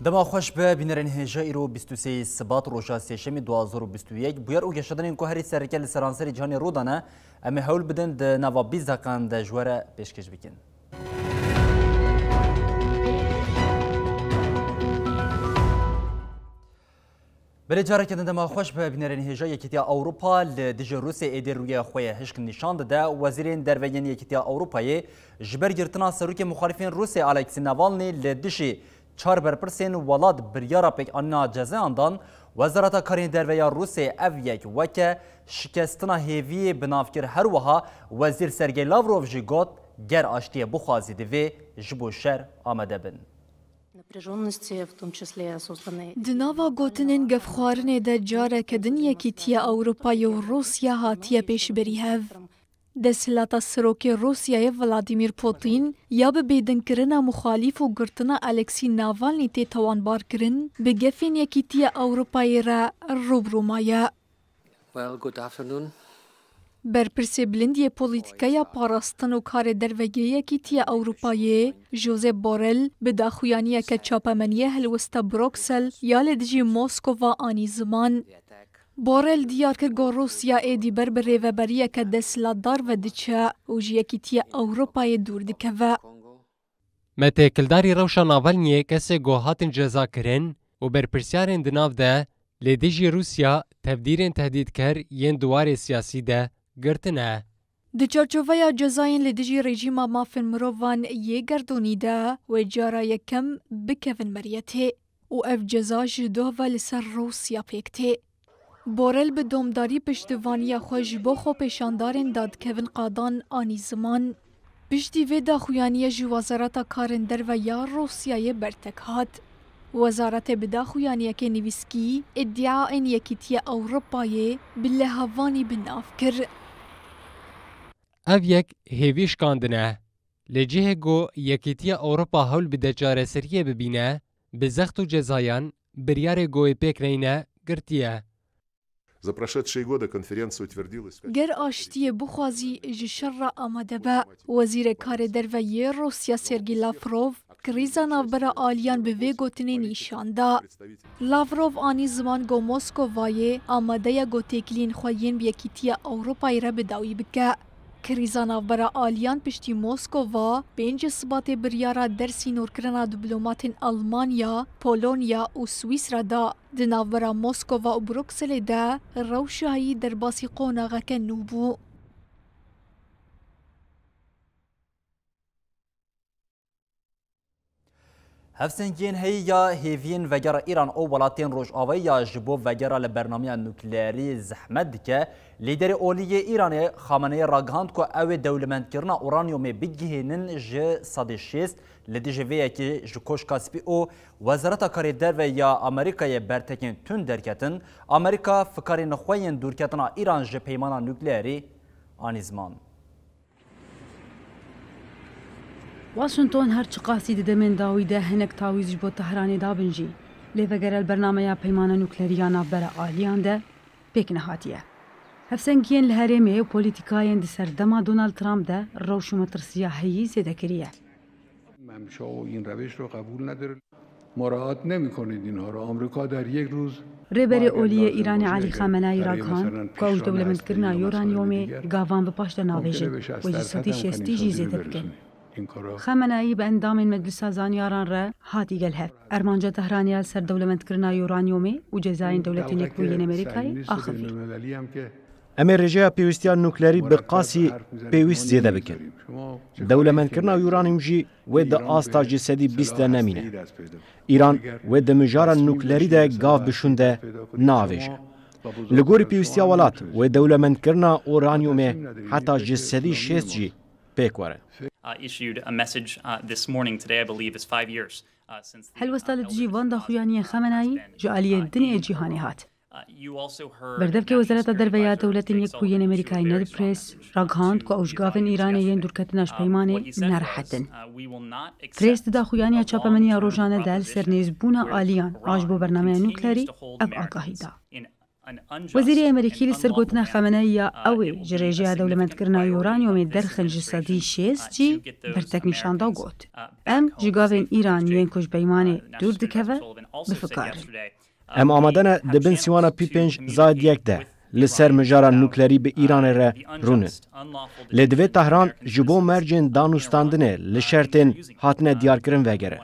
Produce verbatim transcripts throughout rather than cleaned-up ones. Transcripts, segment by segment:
Dema xweş be, bînerên hêja, îro bîst û sê Sibat, roja sêşemî du hazar û bîst û yek. Bûyer û geşedanên ku herî sereke li seranserê cîhanê rû dane, em ê hewl bidin di nava bîst deqan de ji we re pêşkêş bikin. Belê, careke din dema xweş be, bînerên hêja. Yekîtiya Ewropa li dijî Rûsê êdî rûyê xwe yê hişk nîşan dide. Wezîrên derve yên Yekîtiya Ewropayê ji ber girtina serokê muxalîfên Rûsê Alexei Navalny li dijî çar berpirsên welat biryara pêkanîna cezayan dan. Wezareta Karên Derve ya Rûsê ev yek weke şikestina hêviyê bi nav kir. Her wiha Wezîr Sergey Lavrov jî got, ger aştiyê bixwazî divê ji bo şer amade bin. Напряжённости, в том числе созданной. Di nava gotinên gefxwarinê de careke din Yekîtiya Ewropayê û Rûsya hatiye pêşberî hev. Desthilata Serokê Rûsyayê Vladimir Putin ya bi bêdinkirina muxalîf û girtina Alexî Navalny tê tawanbarkirin, bi gefên Yekîtiya Ewropayê re rû bi rû maye. Well, good afternoon. Berpirsê bilind yê polîtîkaya parastin û karê derve yê Yekîtiya Ewropayê, Josep Borrell, bi daxuyaniyeke çapemeniyê helwesta Bruksel ya li dijî Moskova anî ziman. Borrell diyar kir ku Rûsya êdî ber bi rêveberiyeke desthilatdar ve diçe û ji Yekîtiya Ewropayê dûr dikeve. Me têkildarî rewşa Navalnyê, kesê ku hatin cezakirin û berpirsyarên di nav de li dijî Rûsya tevdîrên tehdîdker yên di warê siyasî de girtine. Di çarçoveya cezayên li dijî rejîma mafên mirovan yê gerdûnî de wê cara yekem bikevin meriyetê û ev ceza ji doh ve li ser Rûsya pêk tê. Borel bi domdarî piştevaniya xwe ji bo xwepêşandarên dadkevin qadan anî ziman. Piştî vê daxuyaniyê jî Wezareta Karên Derve ya Rûsyayê bertek hat. Wezaretê bi daxuyaniyekê nivîskî îdiayên Yekîtiya Ewropayê bi lehavanî bi nav kir. Ev yek hêvî şikandin e. Li cihê ku Yekîtiya Ewropa hewl bide çareseriyê bibîne, bi zext û cezayan biryarê ku wê pêk neyne girtiye. За прошедшие годы конференция утвердилась в качестве... Ger aştiyê bixwazî ji şer re amade be. Wezîrê Karê Derve yê Rûsya Sergî Lavrov krîza navbera aliyan bi vê gotinê nîşan da. Lavrov anî ziman ku Moskovayê amade ye ku têkiliyên xwe yên bi Yekîtiya Ewropayê re bi dawî bike. Krîza navbera aliyan piştî Moskova pêncê Sibatê biryara dersînorkirina diplomatên Almanya, Polonya û Swîsra da. Di navbera Moskova û Brukselê de rewşa heyî derbasî qonaxeke nû bû. Hevsengiyên heyî ya hêviyên vegera Îran û welatên Rojavayê ya ji bo vegera li bernameya nukleerî zehmet dike. Lîderê olî yê Îranê Xameneî ragihand ku ew ê dewlemendkirina uranyumê bigihînin ji sedê şêst. Li dijî vê yekê ji Koşka Spî û Wezareta Karê Derve ya Amerîkayê bertekên tund derketin. Amerîka fikarên xwe yên dûrketina Îran ji peymana nukleerî anî ziman. Washington her çiqasî di demên dawî de hinek tawîz ji bo Tehranê dabin jî, lê vegere li bernameya peymana nuklerî ya navbera aliyan de pêk nehatiye. Hevsengiyên li herêmê û polîtîkayên di serdema Donald Trump de rewş û metirsiya heyî zêde kiriye. امشا و این روش رو قبول نداره. مراعات نمی‌کنید اینها رو. آمریکا در یک روز Rêberê Olî yê Îranê Elî Xameneî ragihand ku ew ji dewlemendkirina uranyumê gavan bi paş de navêjin û ji sedî şêstî jî zêde bikin. Xameneî bi endamên Meclisa Zanyaran re hatî gel hev. Armanca Tehranê ya li ser dewlemendkirina uranyumê û cezayên Dewletên Yekbûyî yên Amerîkayê axivî. Em ê rêjeya pêwîstiya nuklerî bi qasî pêwîst zêde bikin. Dewlemendkirina uranyum jî wê di asta ji sedî bîst de nemîne. Îran wê di mijara nuklerî de gav bi şûn de neavêje. Li gorî pêwîstiya welat wê dewlemendkirina uranyumê heta ji sedî şêst jî pêk were. Uh, issued a message, uh, this morning, today, I believe, is five years. Helwesta li dijî van daxuyaniyên xemenayî ji aliyên din ê cîhanê hat. Berdevkê Wezareta Derve ya Dewletên Yekbûyî yên Amerîkayê Ned Price ragihand ku ew ji gavên Îranê yên dûrketina ji peymanê nerehet in. Price di daxuyaniya çapemeniya rojane de li ser nêzbûna aliyan a ji bo bernameya nuklerî ev agahî da. Wezîrê Amerîkî li ser gotina Xameneî ya ew ê ji rêjeya dewlemendkirina uranyumê derxin ji sedî şêst jî bertek nîşan da û got, Em ji gavên Îran yên ku ji peymanê dûr dikeve bifikarin. Em amade ne di bin sîwana pî pênc zayed yek de li ser mijara nuklerî bi Îranê re rûnin. Lê divê Tehran ji bo mercên danûstandinê li şertên hatine diyarkirin vegere.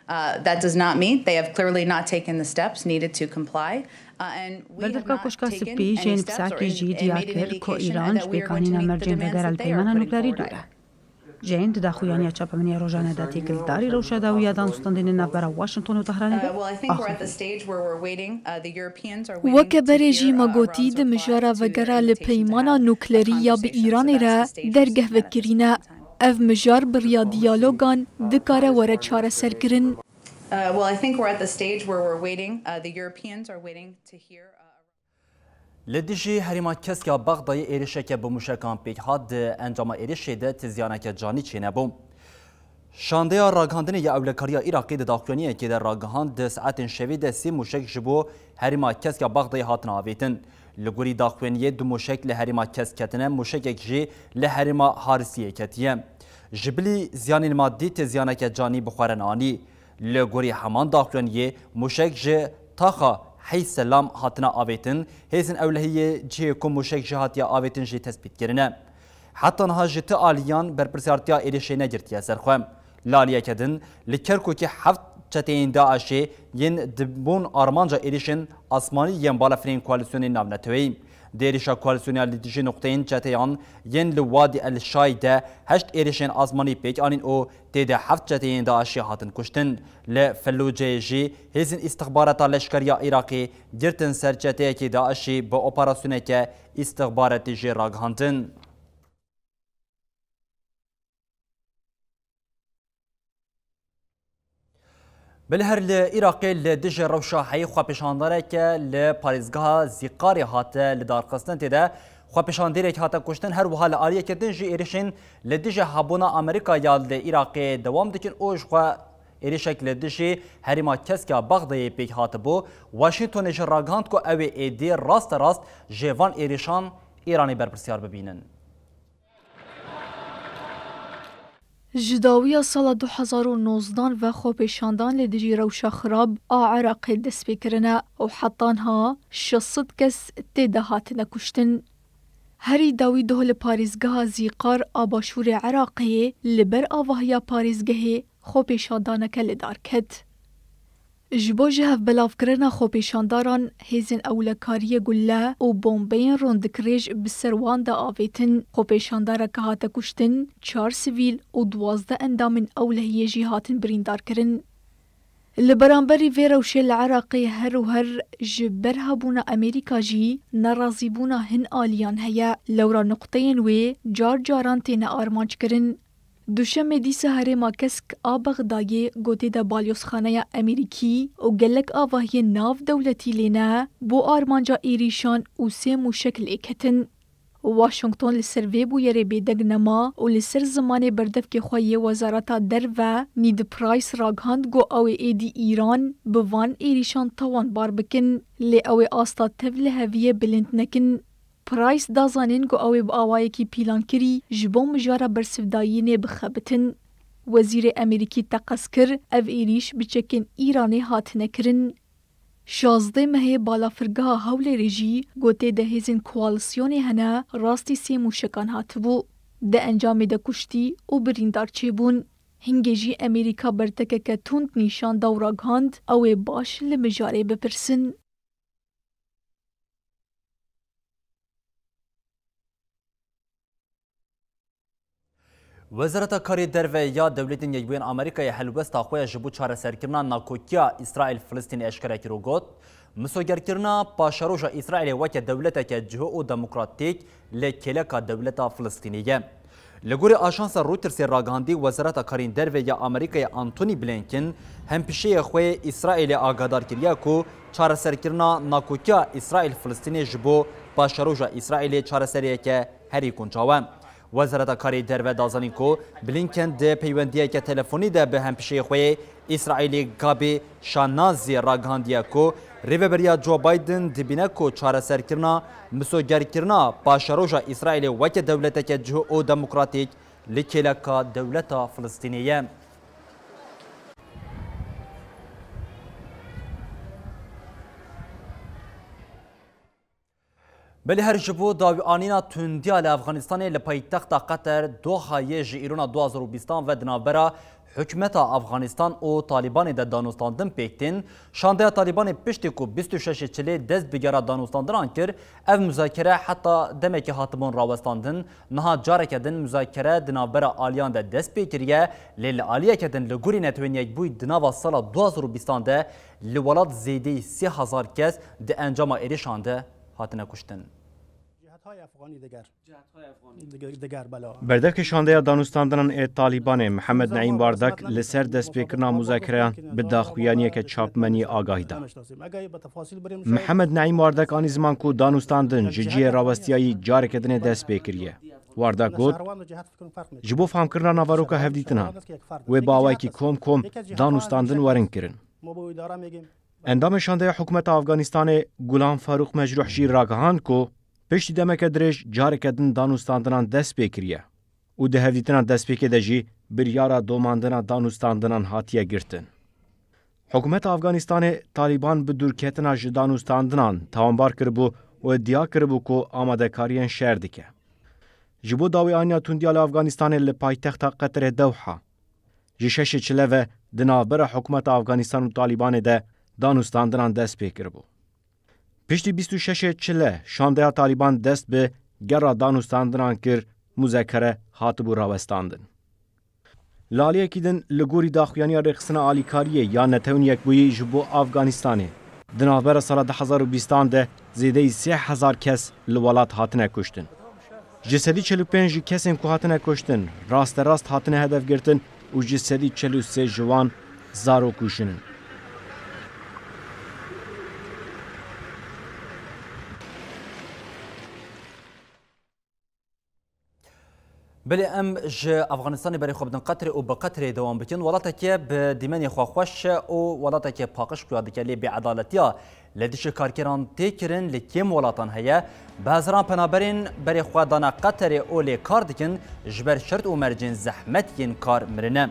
Uh, that does not mean they have clearly not taken the steps needed to comply. Uh, and we have Berdevka not Koşka taken Spî any jên steps or pisekî in- jî any diyar kir ku indication Îran that ji we are going to pêkanîna meet the mercên demands vegera that li they are peymana putting nuklerî forward. dûr e. Jane di daxuyaniya çapemeniya rojane de têkildarî rewşa dawiya danûstandinên navbera Washington û Tehranê Uh, de well, I think we're at the axivî. Stage where we're waiting. Uh, the Europeans are Weke berê jî me gotî di mijara vegera li peymana nuklerî ya bi Îranê re dergeh vekirîne. Ev mijar bi riya diyalogan dikare were çareserkirin. Uh, well, I think we're at the stage where we're waiting. Uh, the Europeans are waiting to hear. Uh, Li dijî herêma kesk ya Bexdayê êrişeke bi mûşekan pêk hat, di encama êrişê de ti ziyaneke canî çênebû. Şandeya ragihandinê ya ewlekariya Iraqê di daxuyaniyekê de ragihand, di saetên şevê de sê mûşek ji bo herêma kesk ya Bexdayê hatine avêtin. Li gorî daxuyaniyê du mûşek li herêma kesk ketine, mûşekek jî li herêma Harisiyê ketiye. Ji bilî ziyanên madî ti ziyaneke canî bi xwe re neanî. Li gorî heman daxuyaniyê, mûşek ji taxa Hey Selam hatine avêtin, hêzên ewlehiyê cihê ku mûşek jê hatiye avêtin jî tespît kirine. Heta niha ji ti aliyan berpirsiyartiya êrişê negirtiye ser xwe. Li aliyeke din, li Kerkûkê heft çeteyên DAIŞê yên dibûn armanca êrişên asmanî yên balafirên koalîsyonên navneteweyî. Di êrişa koalîsyona li dijî nuqteyên çeteyan yên li Wadî El Şay de heşt êrişên asmanî pêk anîn û tê de heft çeteyên DAIŞê hatin kuştin. Li Felûceyê jî hêzên îstixbarata leşkeriya Iraqê girtin ser çeteyekî DAIŞê bi operasyoneke îstixbaratî jê ragihandin. Bilî her li Iraqê li dijî rewşa heyî xwepêşandareke li parêzgeha Zîqarê hate lidarxistin, tê de xwepêşandêrek hate kuştin. Her wiha li aliyeke din jî êrişên li dijî hebûna Amerîka ya li Iraqê dewam dikin û ji xwe êrişek li dijî herêma kesk ya Bexdayê pêk hatibû. Washingtonê jî ragihand ku ew ê êdî rasterast ji van êrişan Îranê berpirsiyar bibînin. Ji dawiya sala du hezar û nozdan ve xwepêşandan li dijî rewşa xirab a Iraqê dest pê kirine û heta niha şeş sed kes tê de hatine kuştin. Herî dawî doh li parêzgeha Zîqar a başûrê Iraqê li ber avahiya parêzgehê xwepêşandaneke li dar ket. Ji bo ji hev belavkirina xwepêşandaran, hêzên ewlekariyê gulle û bombeyên rûndikrêj bi ser wan de avêtin. Xwepêşandareke hate kuştin, çar sivîl û duwazdeh endamên ewlehiyê jî hatin birîndarkirin. Li beramberî vê rewşê li Iraqê her û her ji ber hebûna Amerîka jî nerazîbûna hin aliyan heye. Lewra nuqteyên wê car caran têne armanckirin. Duşemê dîsa herêma kesk a Bexdayê ku tê de balyozxaneya Amerîkî û gelek avahiyên navdewletî lê ne, bo armanca êrîşan û sê mûşek lê ketin. Washington li ser vê bûyerê bêdeng nema û li ser zimanê berdevkê xwe yê Wezareta Derve Ned Price ragihand ku ew ê êdî Îran bi van êrîşan tawanbar bikin, lê ew ê asta tev li heviyê bilind nekin. Price da zanîn ku ew ê bi awayekî pîlankirî ji bo mijara bersivdayînê bixebitin. Wezîrê Amerîkî teqez kir, ev êrîş bi çekên Îranê hatine kirin. Şazdeh mehê balafirgeha Hewlêrê jî ku tê de hêzên koalîsyonê hene, rastî sê mûşekan hatibû. Di encamê de kuştî û birîndar çêbûn. Hingê jî Amerîka bertekeke tund nîşan da û ragihand, ew ê baş li mijarê bipirsin. Wezareta Karê Derve ya Dewletên Yekbûyên Amerîkayê helwesta xwe ya ji bo çareserkirina nakokiya Îsraîl-Filistînê eşkere kir û got, misogerkirina paşeroja Îsraîlê weke dewleteke cihû û demokratîk li kêleka dewleta Filistînê ye. Li gorî ajansa Reutersê ragihandî, Wezareta Karên Derve ya Amerîkayê Antony Blinken hempişeyê xwe yê Îsraîlê agahdar kiriye ku çareserkirina nakokiya Îsraîl-Filistînê ji bo paşeroja Îsraîlê çareseriyeke herî guncaw e. Wezareta Karê Derve da zanîn ku Blinken di peywendiyeke telefonî de bi hempişeyê xwe yê Îsraîlê Gabe Şanazî ragihandiye ku Rêveberiya Joe Biden dibîne ku çareserkirina misogerkirina paşeroja Îsraîlê weke dewleteke cih û demokratîk li kêleka dewleta Filistînê ye. Belê her ji bo dawîanîna tundiya li Efxanistanê li paytexta Qeter, Dohayê ji îrona du hazar û bîstan ve di navbera hikûmeta Efxanistan û Talîbanê de danûstandin pêk tên. Şandeya Talîbanê piştî ku bîst û şeşê Çilê dest bi gera danûstandinan kir, ev muzakere heta demekê hatibûn rawestandin. Niha careke din muzakere di navbera aliyan de dest pê kiriye, lê li aliyeke din li gorî Netewên Yekbûyî di nava sala du hazar û bîstan de li welat zêdeyî sê hezar kes di encama êrişan de hatine kuştin. Cihethay Efxanî diger. Cihethay Efxanî. Diger, diger, bela. Berdevkê şandeya danûstandinan ê Talîbanê Mihemed Neîm Wardak li ser destpêkirina muzakereyan bi daxuyaniyeke çapmeniyê agahî da. Mihemed Neîm Wardak anî ziman ku danûstandin ji cihê rawestiyayî careke dinê dest pê kiriye. Wardak got, ji bo famkirina navaroka hevdîtinan, wê bi awayekî kom kom danûstandin werin kirin. Endamê şandeya hikûmeta Afganistanê Gulam Farûq Mecrûh jî ragihand ku piştî demeke dirêj careke din danûstandinan dest pê kiriye û di hevdîtina destpêkê de jî biryara domandina danûstandinan hatiye girtin. Hikûmeta Afganistanê Talîban bi dûrketina ji danûstandinan tawanbar kiribû û iddia kiribû ku amadekariyên şer dike. Ji bo dawîanîna tundiya li Afganistanê li paytexta Qeterê Dewha, ji şeşê Çile ve di navbera hikûmeta Afganistan û Talîbanê de danûstandinan dest pê kiribû. Piştî bîst û şeşê Çile şandeya Talîban dest bi gera danûstandinan kir, muzekere hatibû rawestandin. Li aliyekî din, li gorî daxuyaniya rêxistina alîkariyê ya Netewên Yekbûyî ji bo Afganistanê, di navbera sala du hazar û bîstan de zêdeyî sê hezar kes li welat hatine kuştin. Ji sedî çil û pênc ji kesên ku hatine kuştin, rasterast hatine hedefgirtin û ji sedî çil û sê ji wan zarok û jin in. Belê em ji Afganistanê berê xwe bidin Qeterê û bi Qeterê dewam bikin. Welateke bi dîmenê xwe xweş e û welateke paqij xuya dike, lê bêedaletiya li dijî karkeran tê kirin li kêm welatan heye. Bi hezaran penaberên berê xwe dane Qeterê û lê kar dikin, ji ber şert û mercên zehmet yên kar mirine.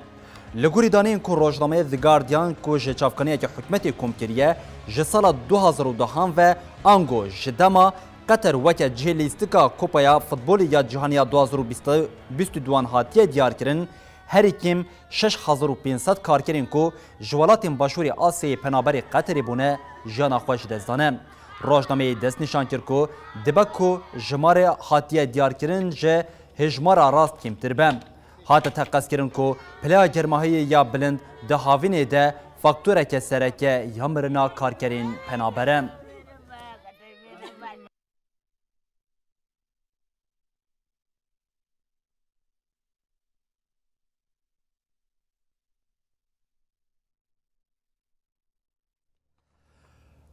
Li gorî daneyên ku rojnameyê The Guardian ku ji çavkaniyeke hikûmetê kom kiriye, ji sala du hazar û dehan ve ango ji dema Qeter weke cihê lîstika Kupaya Futbolê ya Cîhanî ya du hazar û bîst, bîst û duan hatiye diyarkirin, herî kêm şeş hezar û pênc sed karkerên ku ji welatên Başûrê Asyayê penaberê Qeterê bûne, jiyana xwe ji dest dane. Rojnameyê destnîşan kir ku dibe ku jimarê hatiye diyarkirin ji hêjmara rast kêmtir be. Hate teqezkirin ku pileya germahiyê ya bilind di havînê de faktoreke sereke ya mirina karkerên penaber e.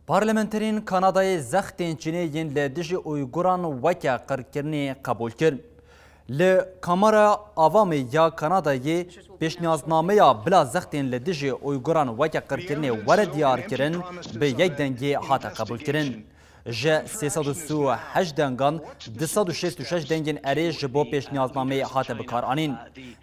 Parlamenterên Kanadayê zextên Çînê yên li dijî Uyguran weke qirkirinê qebûl kir. Li Kamera Avamê ya Kanadayê pêşniyaznameya bila zextên li dijî Uyguran weke qirkirinê were diyarkirin bi yek dengê hate qebûlkirin. Ji sê sed û sî û heşt dengan du sed û şêst û şeş dengên erê ji bo pêşniyaznameyê hate bikaranîn.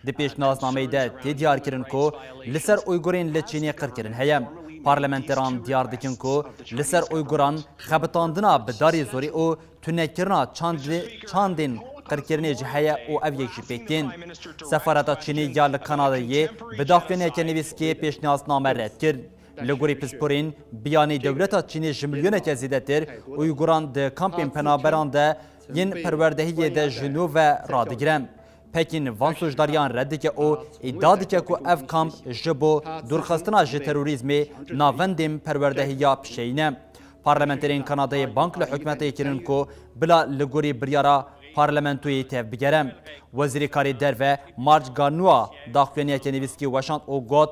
Di pêşniyaznameyê de tê diyarkirin ku li ser Uygurên li Çînê qirkirin heye. Parlamenteran diyar dikin ku li ser Uyguran xebitandina bi darê zorî û tunekirina çandê-, çandên qirkirinê jî heye û ev yek jî pêk tên. Sefareta Çînê ya li Kanadayê bi daxuyaniyeke nivîskê pêşniyazname red kir. Li gorî pisporên, biyanî dewleta Çînê ji milyoneke zêdetir Uyguran di kampên penaberan de yên perwerdehiyê de ji nû ve radigire. Pekîn van sûcdariyan red dike û îdia dike ku ev kamp ji bo dûrxistina ji terorîzmê navendên perwerdehiya pişeyî ne. Parlamenterên Kanadayê bang li hikûmetê kirin ku bila li gorî biryara parlamentoyê tevbigere. Wezîrê Karê Derve Marc Garneau daxuyaniyeke nivîskî weşand û got,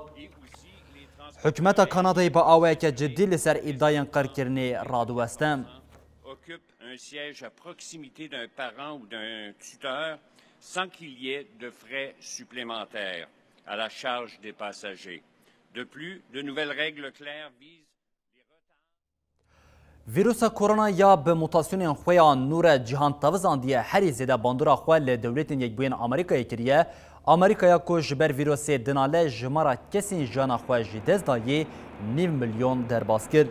Hikûmeta Kanadayê bi awayeke cidî li ser îdayên qirkirinê radiweste. Occupe un siège à proximité d'un parent ou d'un tuteur sans qu'il y ait de frais supplémentaires à la charge des passagers. De plus, de nouvelles règles claires visent Vîrusa korona ya bi mutasyonên xwe ya nû re cîhan tevizandiye, herî zêde bandora xwe li Dewletên Yekbûyên Amerîkayê kiriye. Amerîkaya ku ji ber vîrusê dinale jimara kesên jiyana xwe ji dest dayî nîv milyon derbas kir.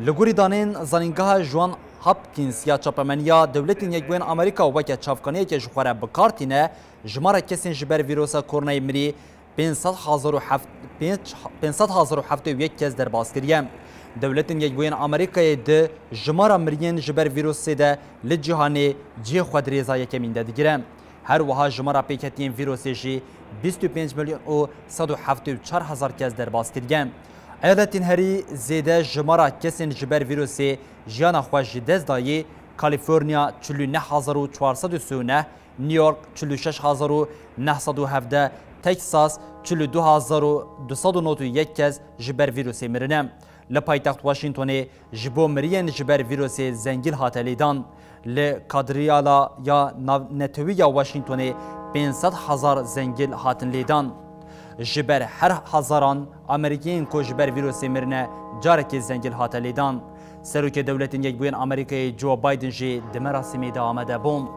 Li gorî danên Zanîngeha John Hopkins ya çapemeniya Dewletên Yekbûyên Amerîka weke çavkaniyeke ji xwe re bi kar tîne, jimara kesên ji ber vîrusa koronayê mirî pênc sed hezar û heft, pênc, pênc sed hezar û heftê û yek kes derbas kiriye. Dewletên Yekbûyên Amerîkayê di jimara miriyên ji ber vîrusê de li cîhanê cihê xwe di rêza yekemîn de digire. Her wiha jimara pêketiyên vîrusê jî bîst û pênc milyon û sed û heftê û çar hezar kes derbas kiriye. Eyaletên herî zêde jimara kesên ji ber vîrusê jiyana xwe ji dest dayî, Kalîforniya çil û neh hezar û çar sed û sî û neh, New York çil û şeş hezar û neh sed û hevdeh, Texas çil û du hezar û du sed û nod û yek kes ji ber vîrusê mirine. Li paytext Washingtonê ji bo miriyên ji ber vîrusê zengil hate lêdan. Li Kadriyala ya Navnetewî ya Washingtonê pênc sed hezar zengil hatin lêdan. Ji ber her hezaran Amerîkiyên ku ji ber vîrusê mirine carekê zengil hate lêdan. Serokê Dewletên Yekbûyên Amerîkayê Joe Biden jî di merasîmê de amade bû.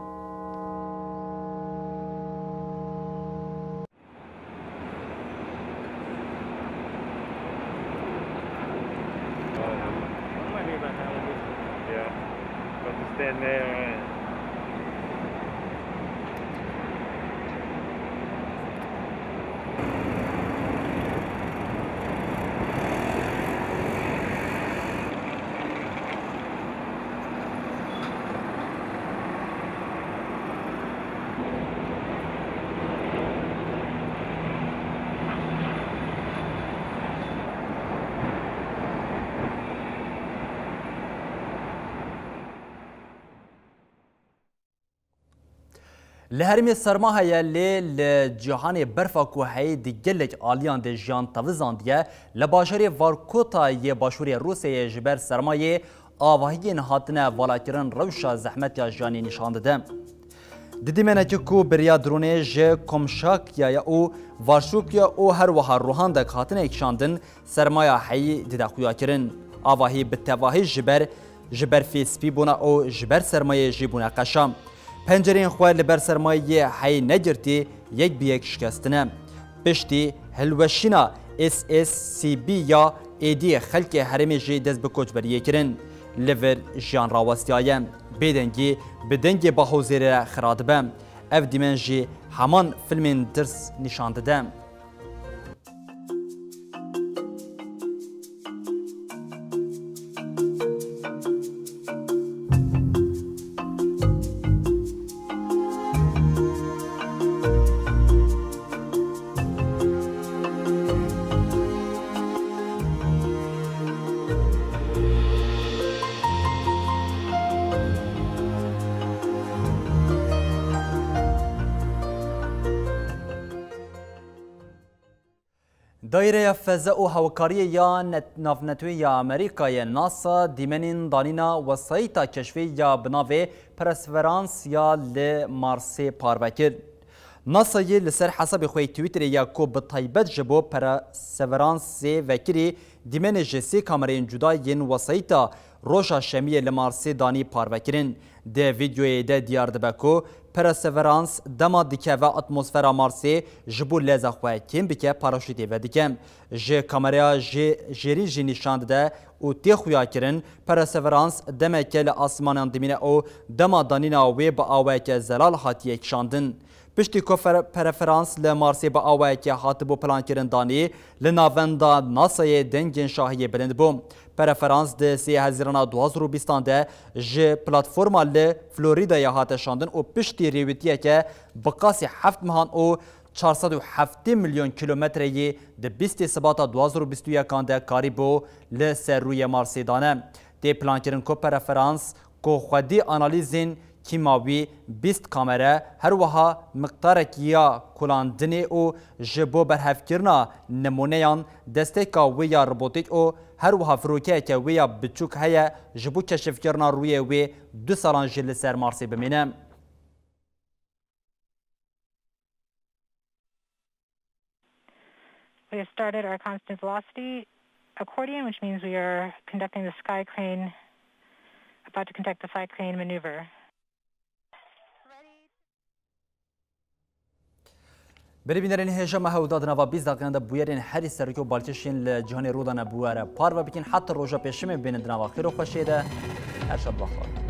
Yeah. Got to stand there and Li herêmê serma heye, lê li cîhanê berfa ku heyî di gelek aliyan de jiyan tevizandiye. Li bajarê Vorkuta yê başûrê Rûsyayê ji ber sermayê avahiyên hatine valakirin rewşa zehmet ya jiyanê nîşan dide. Di dîmenekê ku bi riya dronê ji Komşakyaya û Varşokya û her wiha Ruhandek hatine kişandin, sermaya heyî dide xuyakirin. Avahî bi tevahî ji ber ji berfê spî bûne û ji ber sermayê jî bûne qeşa. Pencereyên xwe li ber sermayê yê heyî negirtî yek bi yek şikestine. Piştî hilweşîna S S C B ya êdî xelkê herêmê jî dest bi koçberiyê kirin. Li vir jiyan rawestiyaye. Bêdengî bi dengê bahozêrê re xira dibe. Ev dîmen jî heman filmên tirs nîşan dide. Dayîreya Feze û Hewkariyê ya Net-, Navnetewî ya Amerîkayê, NASA, dîmenên danîna wesayîta keşfê ya bi navê Perseverance ya li Marsê parve kir. NASAyê li ser hesabê xwe yê Twitterê ya ku bi taybet ji bo Perseveranceê vekirî, dîmenê ji sê kamereyên cuda yên wesayîta roja şemiyê li Marsê danî parve kirin. Di vîdeoyê de diyar dibe ku Perseverance dema dikeve atmosfera Marsê, ji bo leza xwe kêm bike, paraşûtê vedike. Ji kamereya jê-, jêrîn jî nîşan dide û tê xuyakirin, Perseverance demeke li asmanan dimîne û dema danîna wê bi awayeke zelal hatiye kişandin. Piştî ku fer-, Perseverance li Marsê bi awayekê hatibû plankirin danî, li navenda NASAyê dengên şahiyê bilind bû. Perseverance di sê Hezîrana du hazar û bîstan de ji platforma li Floridayê hate şandin û piştî rêwîtiyeke bi qasî heft mehan û çar sed û heftê milyon kîlometreyê di bîstê Sibata du hazar û bîst û yekan de karîbû li ser rûyê Marsê dane. Tê plankirin ku Perseverance ku xwedî analîzên Tîma wî bîst kamere, her wiha miqdarekî ya kulandinê û ji bo berhevkirina nimûneyan desteka wê ya robotîk û her wiha firokeyeke wê ya biçûk heye ji bo keşifkirina rûyê wê du salan jî li ser Marsê bimîne. We have started our constant velocity accordion, which means we are conducting the sky crane, about to conduct the sky crane maneuver. Berî bînerên hêja me hewda di nava bîst deqîqan de bûyerên herî serokî û balkêş yên li cîhanê rûdane bi we re parve bikin. Heta roja pêşemê bênin di nava xêr û xweşiyê de. Her şad baxtewar.